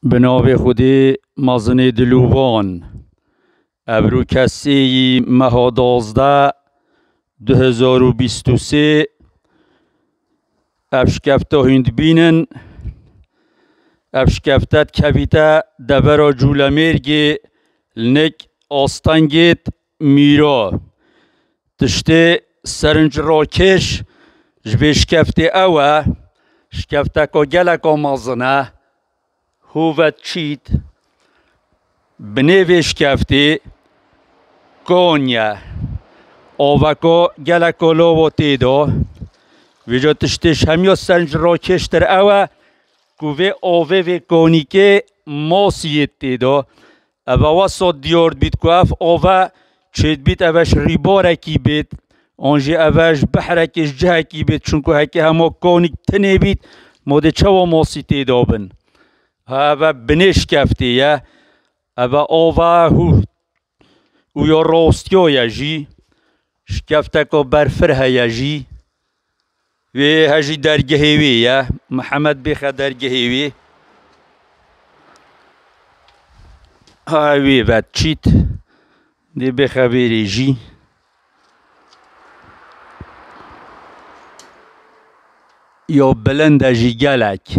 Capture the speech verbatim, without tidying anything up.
Bi navê Xwedê mezinê dilovan. Evro kesê yî meha dozdeh, du hezar û bîst û sê, ev şikefta hûn dibînin. Ev şikefte dikevîte devera Cûlemêrgê, li nik Astengêt Mîra. Tiştê serinc rakêş ji vê şikeftê ew e, şikefteka geleka mezin e. Hû ve çît, binê vê şikeftê kan ye. Aveka geleka lawa tê de. Vêca tiştê ji hemiya serinc rakêştir ew e ku vê avê vê kanîkê masiyê tê de. Ev e wesa diyar dibît ku ev ave çêdibît, ev e ji rîbarekî bêt, an jî ev e ji behrekê, ji cihekî bêt, çunku heke hema kanîk tinê bît, ma dê çawa masî tê de bin? Ha, ev e binê şikeftê ye, ev e ava hû û ya rastiya ye jî, şikefteka berfir heye jî. Wê he jî dergehê wê ye. Mihemed bêxe dergehê wê. Ha, wê vet çît. Dê bêxe vêrê jî. Ya bilind e jî gelek.